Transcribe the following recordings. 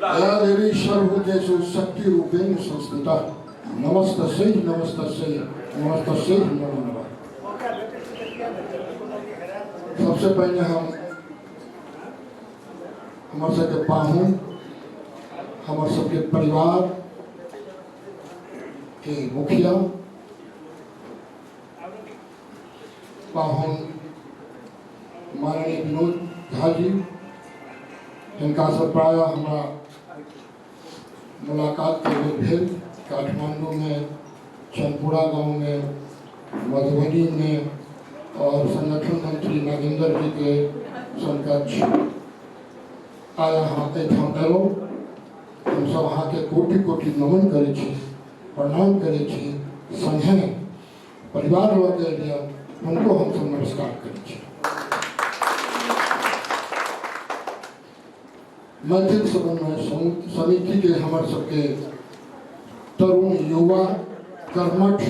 या देवी सर्वभूतेषु शक्ति रूपेण संस्थिता, नमस्तस्यै नमस्तस्यै नमस्तस्यै नमो नमः। सबसे पहले हम हमर सबके पाहुन, हमर सबके परिवार के मुखिया पाहुन माननीय विनोद झा जी, हिनकासँ प्रायः हमरा मुलाकात कई बेर भेल काठमांडूमे, चनपुरा गाँवमे, मधुबनीमे और संगठन मंत्री नागेंद्र जी के समकक्ष आइ अहाँ एहिठाम अयलहुँ। हमसभ अहाँके कोटि कोटि नमन करै छी, प्रणाम करै छी। संगे परिवार लऽ के एलियै, हुनको हमसभ नमस्कार करै छी। मैथिल समन्वय समिति के हमर सबके तरुण युवा कर्मठ,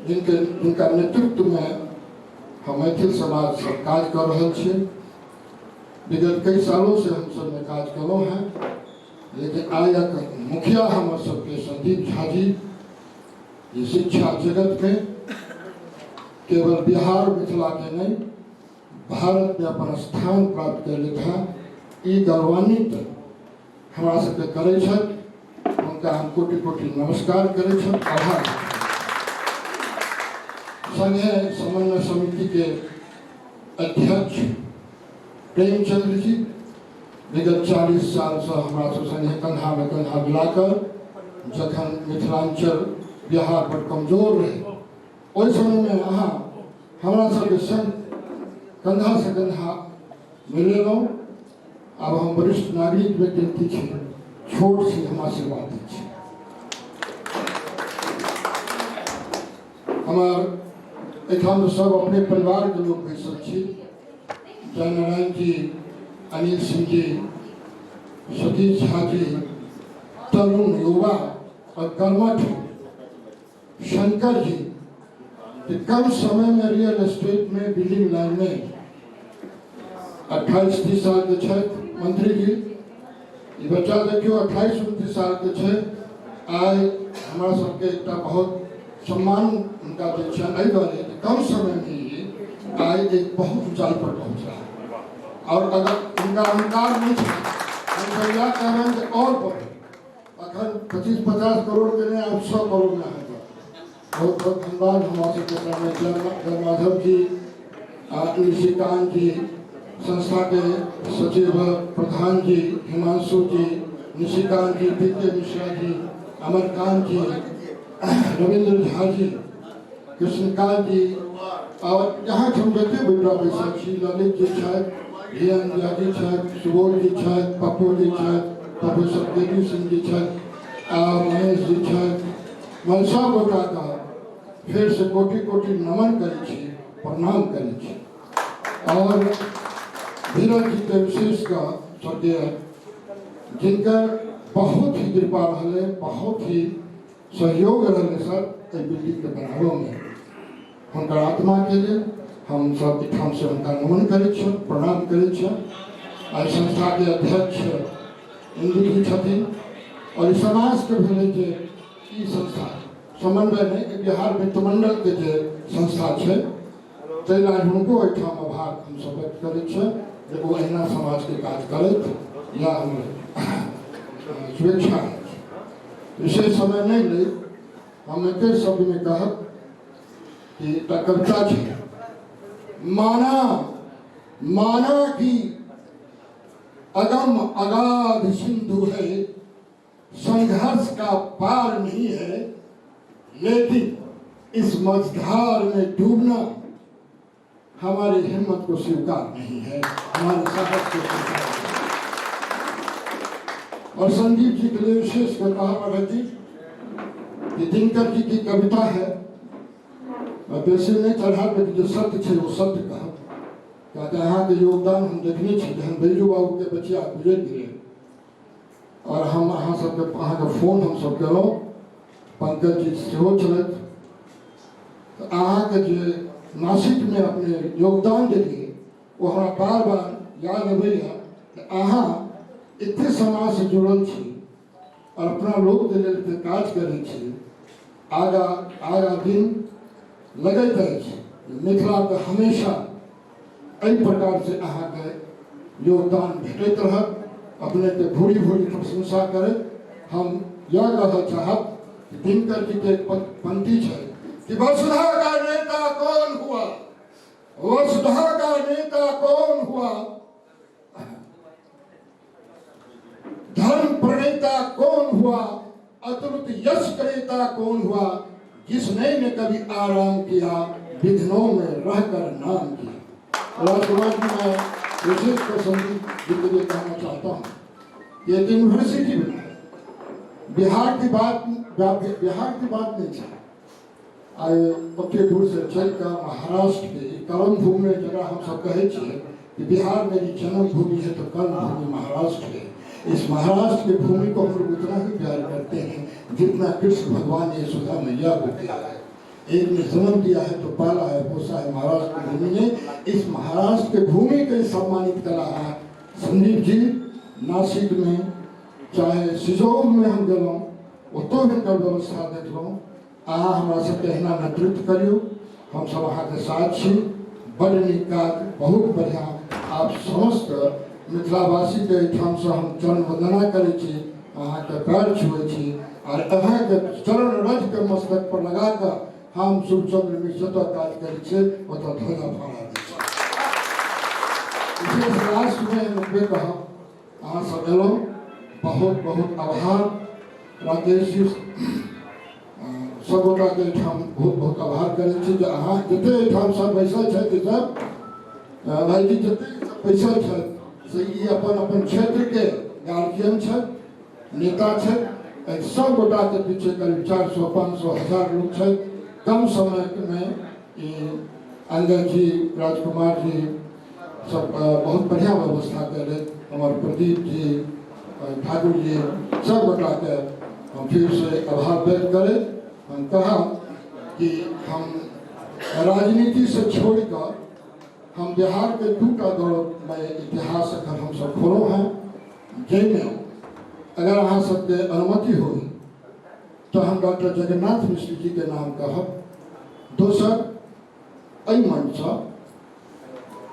जिनके जिनका नेतृत्व में हम मैथिल समाज सब काज कर रहल छी। विगत कई सालों से हम सब में काज कलहुँ हैं, लेकिन आयक मुखिया हमर सबके संदीप झा जी, ये शिक्षा जगत में केवल बिहार मिथिला के नहीं, भारत में अपन स्थान प्राप्त कर था, ई गौरवान्वित हमरा सबके करै छथि। हुनका हम कोटि कोटि नमस्कार करै छथि, आभार। संगे समन्वय समिति के अध्यक्ष प्रेमचंद्र जी, विगत 40 साल से हमरा सब संगे कंधा में कंधा मिलाकर, जखन मिथिलांचल बिहार पर कमजोर रहे, ओहि समय में अहाँ हमरा सबके संग कंधा से कंधा मिलेलहुँ। आब हम वरिष्ठ नागरिक में गिनती छी, छोट छी, हम आशीर्वाद दै छी। हमार एहिठाम सब अपने परिवार के लोग बैसल छी। जयनारायण जी, अनिल सिंह जी, सतीश झा जी, तरुण युवा और कर्मठ शंकर जी, कि कम समय में रियल एस्टेट में बिल्डिंग लाइन में 28-30 साल के छथि मंत्री जी। ई बच्चा देखियो, 28-29 साल के छै। आइ हमरा सबके एकटा बहुत सम्मान हुनका दै छनि एहि दुआरे कि कम समय में ही आइ एक बहुत ऊंचाई पर पहुँचला। और अगर हुनका अहंकार नहीं छै, हम इएह कहबनि जे और बढ़े। अखन 25-50 करोड़ के नहीं, आब 100 करोड़ में अहाँके। बहुत बहुत धन्यवाद। हमरा सबके सामने जय माधव जी, निशिकांत जी, संस्था के सचिव प्रधान जी, हिमांशु जी, निशिकांत जी, पी के मिश्रा जी, अमरकांत जी, रविंद्र झा जी, कृष्णकांत जी और यहाँ हम जते बेटा बैसल छी, ललित जी छथि, वी एन झा जी छथि, सुबोध जी छथि, पप्पू जी छथि, प्रोफेसर के पी सिंह जी छथि आ महेश जी छथि, मैं सब गोटाके फेर से कोटि कोटि नमन करै छी, प्रणाम करै छी। और धीरज जी के विशेष कऽ स्वर्गीय, जिनकर बहुत ही कृपा रहलै, बहुत ही सहयोग रहलै सर एहि बिल्डिंगके बनाबऽमे, हुनकर आत्माके लेल हम सब एहिठामसँ हुनका नमन करै छियनि, प्रणाम करै छियनि। एहि संस्थाके अध्यक्ष इंदु जी छथिन और ई समाजके भेलै जे ई संस्था समन्वय नहि, बिहार वित्त मण्डलके जे संस्था छै, ताहि लए हुनको एहिठाम आभार हमसब व्यक्त करै छियनि जे ओ अहिना समाजके काज करथि, इएह हमर शुभेच्छा अछि। विशेष समय नहि लैत हम एके शब्दमे कहब कि एकटा कविता छै, माना माना कि अगम अगाध सिंधु है, संघर्ष का पार नहीं है, लेकिन इस मझधार में डूबना हमारी हिम्मत को स्वीकार नहीं है, हमारे साहस को स्वीकार नहीं है। और संदीप जी के लिए विशेष कर कहा भगत जी कि दिनकर जी की कविता है, मैं बेसी नहीं चढ़ा, लेकिन जो सत्य है वो सत्य कहा। क्या अहाँके योगदान हम देखने छी जहन बैजू बाबूके बचिया गुजरि गेलै और हम अहाँ सबके अहाँके फोन हमसब केलहुँ, पंकज जी सेहो छलथि, तऽ अहाँके जे नासिकमे अपने योगदान देलियै ओ हमरा बार बार याद अबैए। अहाँ एते समाजसँ जुड़ल छी आओर अपना लोकके लेल एते काज करै छी, आगा आगा दिन लगैत अछि मिथिलाके हमेशा एहि प्रकारसँ अहाँके योगदान भेटैत रहत। अपनेके भूरी भूरी प्रशंसा करैत हम यह कहऽ चाहब कि दिनकर जी के पंक्ति छै कि वसुधा का नेता कौन हुआ, वसुधा का नेता कौन हुआ, धर्म प्रणेता कौन हुआ, अतुलित यश क्रेता कौन हुआ, जिसने न कभी आराम किया, विघ्नों में रहकर नाम किया। राजकुमार जी, मैं विशेष संदीप जी के लिए कहना चाहता हूँ, एक यूनिवर्सिटी बनाए, बिहार की बात, बिहार की बात नहीं है। आइ ओते दूर से चल कऽ महाराष्ट्र के कर्म भूमि में जगह हम सब कहै छियै कि बिहार मेरी जन्म भूमि है तो कर्म भूमि महाराष्ट्र है। इस महाराष्ट्र की भूमि को हम लोग उतना ही प्यार करते हैं जितना कृष्ण भगवान यशोदा मैया को किया है। एक ने जन्म दिया है तो पाला है पोसा है महाराष्ट्र की भूमि ने। इस महाराष्ट्र के भूमि के सम्मानित करा है संदीप जी। नासिक में चाहे सिजौल में हम गेलहुँ, ओतौ हिनकर व्यवस्था देखलहुँ। अहाँ हमरा सबके एहिना नेतृत्व करियौ, हमसब अहाँके साथ छी। बड़ नीक काज, बहुत बढ़िआँ। आप समस्त मिथिलावासीके एहिठामसँ हम चरण वन्दना करै छी, अहाँके पैर छुए छी आर अहाँके चरण रजके मस्तक पर लगा कऽ हम शिवचंद्र मिश्र जतऽ काज करै छियै ओतऽ ध्वजा फहरा दै छी। विशेष लास्टमे हम एतबे कहब, अहाँ सब एलहुँ, बहुत बहुत आभार। राकेश जी, सब गोटाके एहिठाम बहुत बहुत आभार करै छी जे अहाँ जते एहिठाम सब बैसल छथि, सब भाईजी जते बैसल छथि से ई अपन अपन क्षेत्रके गार्जियन छथि, नेता छथि। एहि सब गोटाके पीछे करीब 400 500 1000 लोग छथि। कम समयमे ई अंगद जी, राजकुमार जी सब बहुत बढ़िया व्यवस्था केलथि। हमर प्रदीप जी, ठाकुर जी, सब गोटाके हम फिरसँ आभार व्यक्त करैत हम कहब कि हम राजनीतिसँ छोड़ि कऽ हम बिहारके दूटा गौरवमय इतिहास एखन हमसब खोलहुँ हेँ, जाहिमे अगर अहाँ सबके अनुमति हो तऽ हम डॉक्टर जगन्नाथ मिश्र जीके नाम कहब। दोसर एहि मंचसँ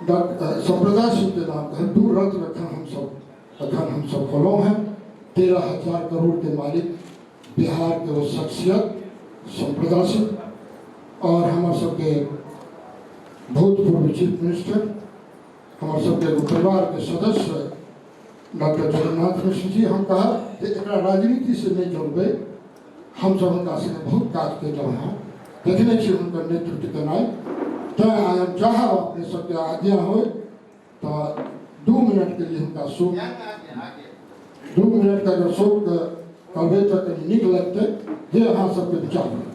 डॉक्टर सम्प्रदा सिंहके नाम कहब। दू रत्न एखन हमसब खोलहुँ हेँ। 13,000 करोड़ के मालिक बिहार के वो शख्सियत सम्प्रदा सिंह और हमर सबके भूतपूर्व चीफ मिनिस्टर, हमर सबके एगो परिवार के सदस्य डॉक्टर जगन्नाथ मिश्र जी। हम कहब जे एकरा राजनीति से नहीं जोड़बै। हमसब हुनका संगे बहुत काज केलहुँ हेँ, देखने छी हुनकर नेतृत्व केनाइ। तैँ आइ हम चाहब अपने सबके आज्ञा हो तऽ 2 मिनट के लिए हुनका शोक, 2 मिनट के अगर शोक करबै तऽ कनि नीक लगतै, जे अहाँ सबके विचार होय।